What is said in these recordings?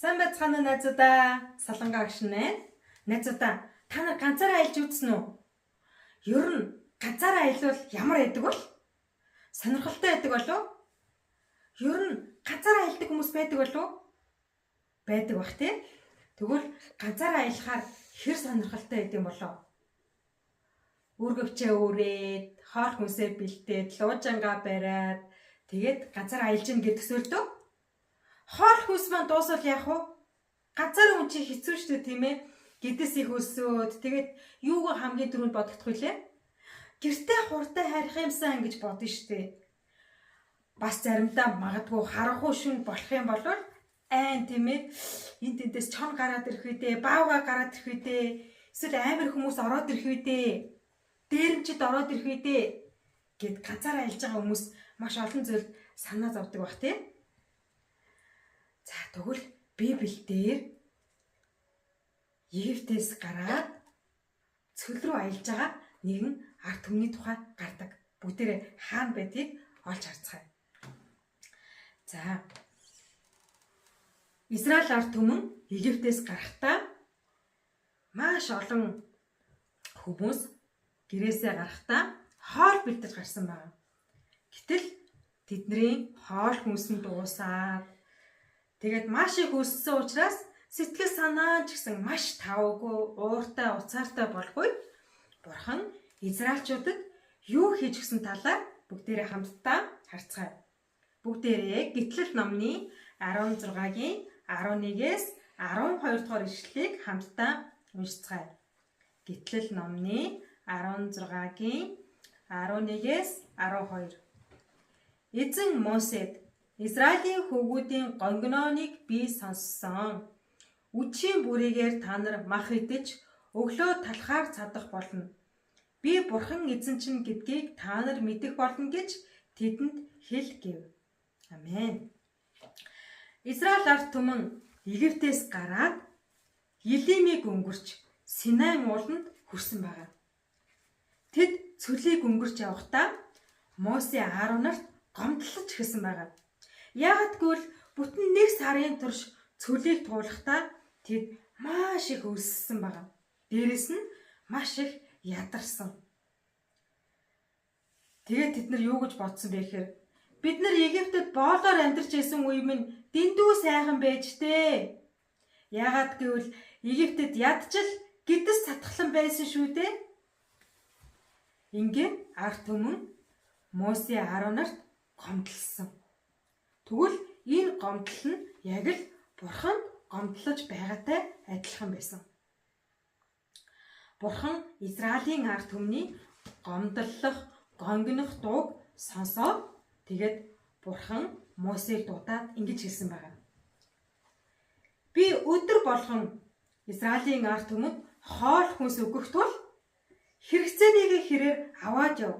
Сайн байцгаана уу найзуудаа? Солонго агш нэ. Найзуудаа, та нар ганцаараа аялж үзсэн үү? Ер нь ганцаараа аялвал ямар байдаг бол? Сонирхолтой байдаг болов? Ер нь ганцаараа аялдаг хүмүүс байдаг болов? Байдаг бах тий. Тэгвэл ганцаараа аялахаар хэр сонирхолтой байдаг юм болов? Үүргэвчээ үүрээд, хоол хүнсээ бэлдээд, луужангаа бариад, тэгээд ганцаараа аялж гин гэж төсөөлдөг. Хоол хүнс маань дуусвал яах вэ? Ганцаараа хүн чинь хэцүү шүү дээ, тийм ээ. Гэдэс их өсөөд тэгээд юугаа хамгийн түрүүнд бодогдох вүлээ? Гэртээ хурдан харих юмсан гэж бодно шүү дээ. Бас заримдаа магадгүй харанхуй шүн болох юм бол айн, тийм ээ. Энд тэндээс чон гараад ирэх үү дээ, баавга гараад ирэх үү дээ. Эсвэл амар хүмүүс ороод ирэх үү дээ. Дээрэмчид ороод ирэх үү дээ гэд ганцаараа аялж байгаа хүмүүс маш олон зүйлд санаа зовдөг бах, тийм. За, тэгвэл Библиэлд Египтээс гараад цөл рүү аялж байгаа нэгэн ард түмний тухай гардаг. Бүгдээрээ хаана байдгийг олж харцгаая. За. Израиль ард түмэн Египтээс гарахдаа маш олон хүмүүс гэрээсээ гарахдаа хоол бэлдэж гарсан байна. Гэтэл тэдний хоол хүнс нь дуусаад, тэгээд маш их өлссөн учраас сэтгэл санаа ч гэсэн маш тавгүй, ууртай, уцаартай болохгүй. Бурхан Израильчуудад юу хийж өгсөн талаар бүгдээрээ хамтдаа харцгаая. Бүгдээрээ Гитлэл номны 16-гийн 11-ээс 12 дугаар ишлэлийг хамтдаа уншицгаая. Гитлэл номны 16-гийн 11-ээс 12. Эзэн Мосед: "Израилийн хөвгүүдийн гонгинооныг би сонссон. Үдшийн бүрийгээр та нар мах идэж, өглөө талхаар цадах болно. Би бурхан эзэн чинь гэдгийг та нар мэдэх болно гэж тэдэнд хэл" гэв. Амен. Израиль ард түмэн Египтээс гараад Елимийг өнгөрч Синай ууланд хүрсэн байгаа. Тэд цөлийг өнгөрч явахдаа Мосе Аарон нарт гомдлож эхэлсэн байгаа. Яагаад гэвэл бүтэн нэг сарын турш цөлийг туулахдаа тэд маш их өлссөн байгаа. Дээрээс нь маш их ядарсан. Тэгээд тэд нар юу гэж бодсон бэ гэхээр бид нар Египтэд боолоор амьдарч байсан үе минь дэндүү сайхан байж тээ. Яагаад гэвэл Египтэд ядчил гэдэс цатхлан байсан шүү дээ. Ингээд ард түмэн Мосе Аарон нарт гомдлсон. Тэгвэл энэ гомдол нь яг л бурханд гомдлож байгаатай адилхан байсан. Бурхан Израилийн ард түмний гомдлох, гонгинох дууг сонсоод, тэгээд бурхан Мосег дуудаад ингэж хэлсэн байгаа. "Би өдөр болгон Израилийн ард түмэнд хоол хүнс өгөх тул хэрэгцээнийг хэрээр аваад яв.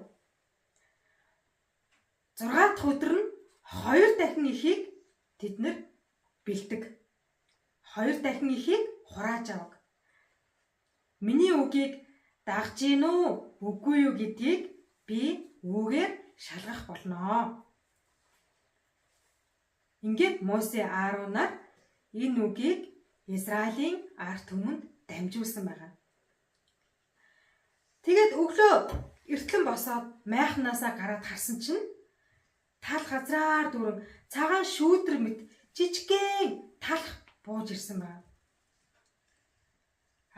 6 дахь өдөр нь 2 дахин ихийг тэд нар бэлдэг. 2 дахин ихийг хурааж аваг. Миний үгийг дагж гин үү, үгүй юу гэдгийг би үүгээр шалгах болноо." Ингээд Мосе Ааронаар энэ үгийг Израилийн ард түмэнд дамжуулсан байгаа. Тэгээд өглөө эртлэн босоод майхнаасаа гараад харсан чинь тал газраар дүүрэн цагаан шүүдэр мэт жижигхэн талх бууж ирсэн байна.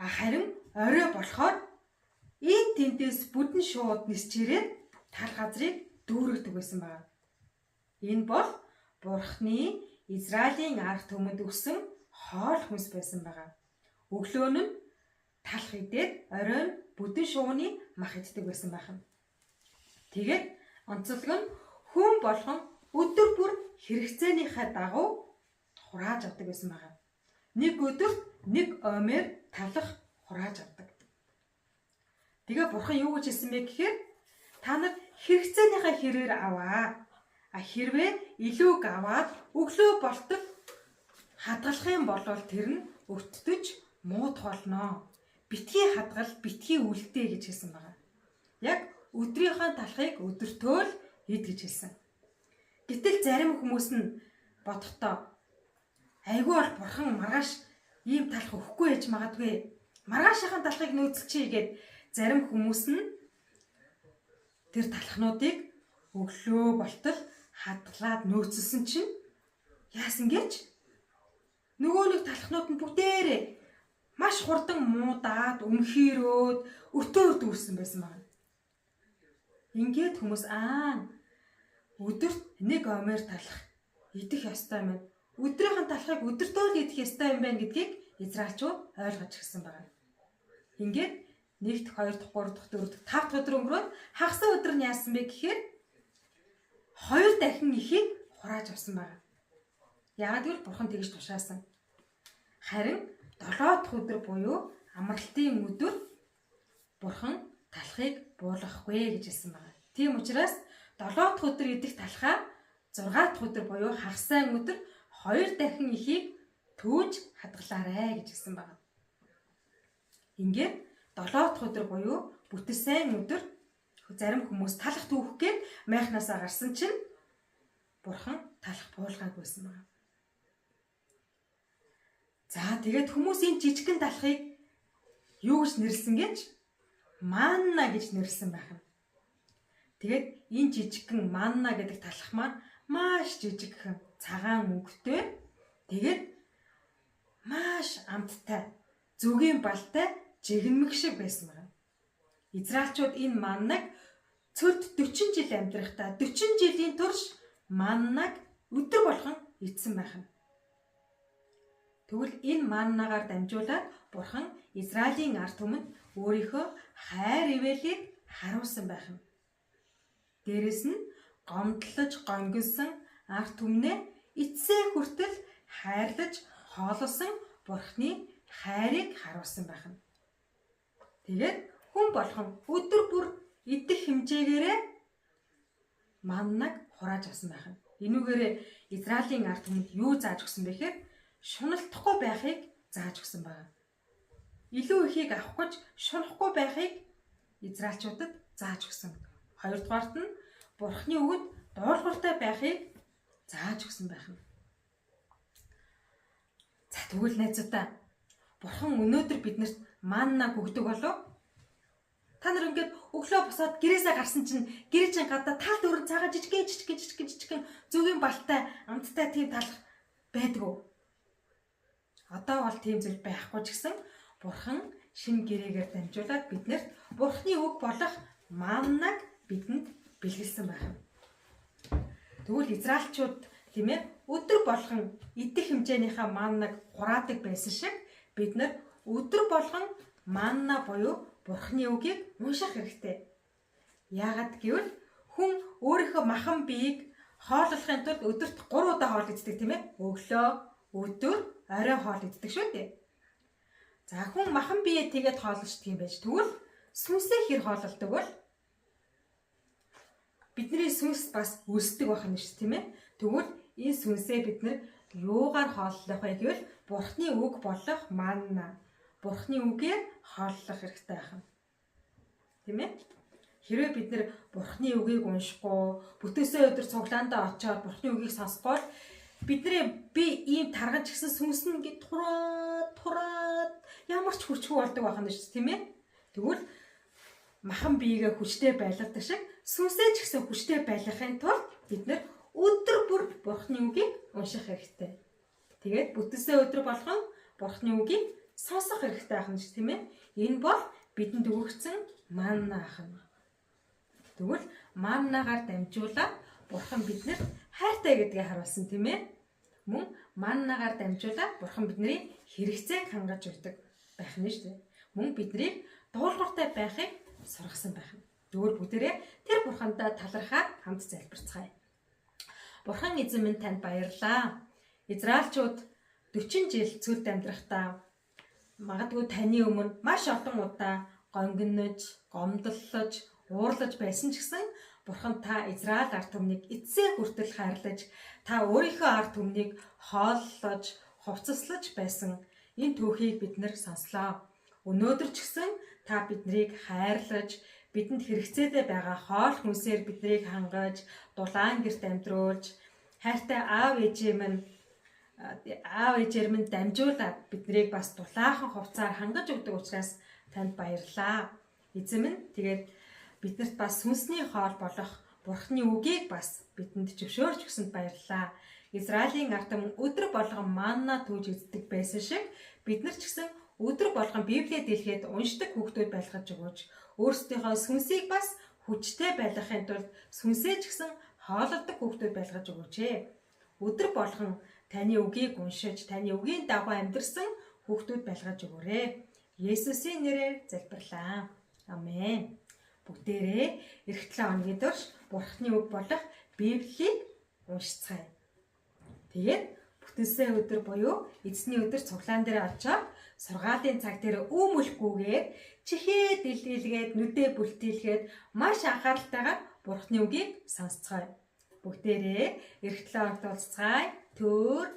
А харин орой болохоор энэ тэндээс бүдэн шууд нисч ирээд тал газрыг дүүргдэг байсан байна. Энэ бол Бурхны Израилийн ард түмэнд өгсөн хоол хүнс байсан байгаа. Өглөө нь талх идээд, оройн бүдэн шувууны мах иддэг байсан байх нь. Тэгээд онцлог нь хүн болгон өдөр бүр хэрэгцээнийхээ дагуу хурааж авдаг байсан байгаа. Нэг өдөрт нэг омер талх хурааж авдаг. Тэгээ бурхан юу гэж хэлсэн бэ гэхээр та нар хэрэгцээнийхээ хэрээр аваа. А хэрвээ илүүг аваад өглөө болтол хадгалах юм бол тэр нь өвддөж муудах болно. Битгий хадгал, битгий үлдээ гэж хэлсэн байгаа. Яг өдрийнхөө талхыг өдөртөө л ид гэж хэлсэн. Гэтэл зарим хүмүүс нь бодохдоо Айгүй бол бурхан маргааш ийм талах өгөхгүй яж магадгүй. Маргаашийн талхыг нөөцөлчихье гэд зарим хүмүүс нь тэр талхнуудыг өглөө болтол хадгалаад нөөцлсөн чинь яасан гэж нөгөө нэг талхнууд нь бүгдээрээ маш хурдан муудаад, өмхийрөөд, өтөөр дүүрсэн байсан байна. Ингээд хүмүүс өдөрт нэг омер талах идэх ёстой юм байна. Өдрийнхэн талхыг өдөртөө л идэх ёстой юм байна гэдгийг израильчууд ойлгож ирсэн байна. Ингээд 1 дахь, 2 дахь, 3 дахь, 4 дахь, 5 дахь өдөр өнгөрөөд хагас өдөр нь яасан бэ гэхээр 2 дахин ихийг хурааж авсан байна. Яагаад гэвэл бурхан тэгж тушаасан. Харин 7 дахь өдөр буюу амралтын өдөр бурхан талхыг буулгахгүй гэж хэлсэн байна. Тийм учраас 7 дахь өдөр идэх талхаа 6 дахь өдөр буюу хагас сайн өдөр 2 дахин ихийг түүж хадгалаарэ гэж хэлсэн байна. Ингээд 7 дахь өдөр буюу бүтэн сайн өдөр зарим хүмүүс талах түүхэх гээд майхнаасаа гарсан чинь бурхан талах буулгаагүй байсан байна. За тэгээд хүмүүс энэ жижигхэн талхыг юу гэж нэрлсэн гэж? Манна гэж нэрлсэн байх нь. Тэгээд энэ жижигхэн манна гэдэг талх маань маш жижигхэн цагаан өнгөтэй. Тэгээд маш амттай, зүгийн балтай жигнэмэг шиг байсан байна. Израильчууд энэ маннаг цөлд 40 жил амьдрахдаа 40 жилийн турш маннаг өдөр болгон идсэн байх нь. Тэгвэл энэ маннагаар дамжуулаад бурхан Израилийн ард түмэнд өөрийнхөө хайр ивэлийг харуулсан байх нь. Дээрэс нь гомдлож гонгисон ард түмнээ эцсээ хүртэл хайрлаж хоололсон бурхны хайрыг харуулсан байх нь. Тэгээд хүн болгон өдөр бүр идэх хэмжээгээрээ маннаг хурааж авсан байх нь. Энүүгээрээ Израилийн ард түмэнд юу зааж өгсөн бэ гэхээр шуналтахгүй байхыг зааж өгсөн байна. Илүү ихийг авах гэж шунахгүй байхыг израильчуудад зааж өгсөн. Хоёрдугаарт нь Бурхны үгэнд дуулууртай байхыг зааж өгсөн байх нь. За тэгвэл найзуудаа, Бурхан өнөөдөр биднэрт маннаг өгдөг болов? Та нар ингээд өглөө босоод гэрээсээ гарсан чинь гэрээ чинь гадаа тал дөрөн цагаан жижигэн жижигэн жижигэн жижигэн зүгийн балтай амттай тийм талх байдгүй. Одоо бол тийм зүйл байхгүй ч гэсэн Бурхан шинэ гэрээгээр дамжуулаад биднэрт Бурханы үг болох маннаг бидэнд бэлгэлсэн байх юм. Тэгвэл израильчууд тийм ээ өдөр болгон идэх хэмжээнийхээ маннаг хураадаг байсан шиг бид нар өдөр болгон манна буюу Бурханы үгийг унших хэрэгтэй. Яагаад гэвэл хүн өөрийнхөө махан биеийг хооллохын тулд өдөрт 3 удаа хоол иддэг тийм ээ. Өглөө, өдөр, орой хоол иддэг шүү дээ. За хүн махан биеэ тэгээд хооллочдөг юм байж тэгвэл сүнсээ хэр хооллодог бол бидний сүнс бас өсдөг байх нь шүү тийм ээ. Тэгвэл энэ сүнсээ бид нар юугаар хооллох вэ гэвэл Бурхны үг болох манна. Бурхны үгээр хооллох хэрэгтэй байх нь. Тийм ээ? Хэрвээ бид нар Бурхны үгийг уншихгүй, бүтээсээ өдөр цуглаандаа очиод Бурхны үгийг сонсохгүй бол бидний би ийм тарган ч гэсэн сүнс нь ингээд тураад тураад ямар ч хүчгүй болдог байх нь шүү тийм ээ. Тэгвэл махан биегээ хүчтэй байлгадаг шиг сүнсээ ч гэсэн хүчтэй байлгахын тулд бид нар өдөр бүр Бурхны үгийг унших хэрэгтэй. Тэгээд бүтээсээ өдөр болгон Бурхны үгийг сонсох хэрэгтэй байх нь шүү тийм ээ. Энэ бол бидэнд өгөгдсөн манна ах нь. Тэгвэл маннагаар дамжуулаад Бурхан биднэрт хайртай гэдгийг харуулсан тийм ээ. Мөн маннагаар дамжуулаад Бурхан бидний хэрэгцээг хангаж өгдөг байх нь шүү дээ. Мөн биднийг дуулууртай байхыг сургасан байх нь. Тэгвэл бүгдээрээ тэр Бурхандаа талархаад хамт залбирцгаая. Бурхан эзэн минь танд баярлалаа. Израильчууд 40 жил цөлд амьдрахдаа магадгүй таны өмнө маш олон удаа гонгинож, гомдлож, уурлаж байсан ч гэсэн Бурхан та Израиль ард түмнийг эцсээ хүртэл хайрлаж, та өөрийнхөө ард түмнийг хооллож, хувцаслаж байсан энэ түүхийг бид нар сонслоо. Өнөөдөр ч гэсэн та биднийг хайрлаж, бидэнд хэрэгцээтэй байгаа хоол хүнсээр биднийг хангаж, дулаан гэрт амьдруулж, хайртай аав ээжээ минь аав ээжээр минь дамжуулаад биднийг бас дулаахан хувцаар хангаж өгдөг учраас танд баярлалаа. Эзэн минь, тэгээд биднэрт бас сүнсний хоол болох Бурхны үгийг бас бидэнд зөвшөөрч өгсөнд баярлалаа. Израилийн ард түмэн өдөр болгон манна түүж иддэг байсан шиг бид нар ч гэсэн өдөр болгон Библийг дэлгээд уншдаг хүүхдүүд байлгаж өгөөч. Өөрсдийнхөө сүнсийг бас хүчтэй байлгахын тулд сүнсээ ч гэсэн хоололдог хүүхдүүд байлгаж өгөөч ээ. Өдөр болгон таны үгийг уншиж, таны үгийн дагуу амьдарсан хүүхдүүд байлгаж өгөөрэй. Есүсийн нэрээр залбирлаа. Амен. Бүгдээрээ ирэх 7 хоногийн турш Бурхны үг болох Библийг уншицгаая. Тэгээд бүтэнсэн өдөр буюу эзний өдөр цуглаан дээр очиод сургаалын цаг дээр үүмэлхгүйгээр чихээ дэлгийлгээд нүдээ бүлтийлгээд маш анхааралтайгаар Бурхны үгийг сонсцгоё. Бүгдээрээ ирэх 7 хоногт уулзцгаая. Түр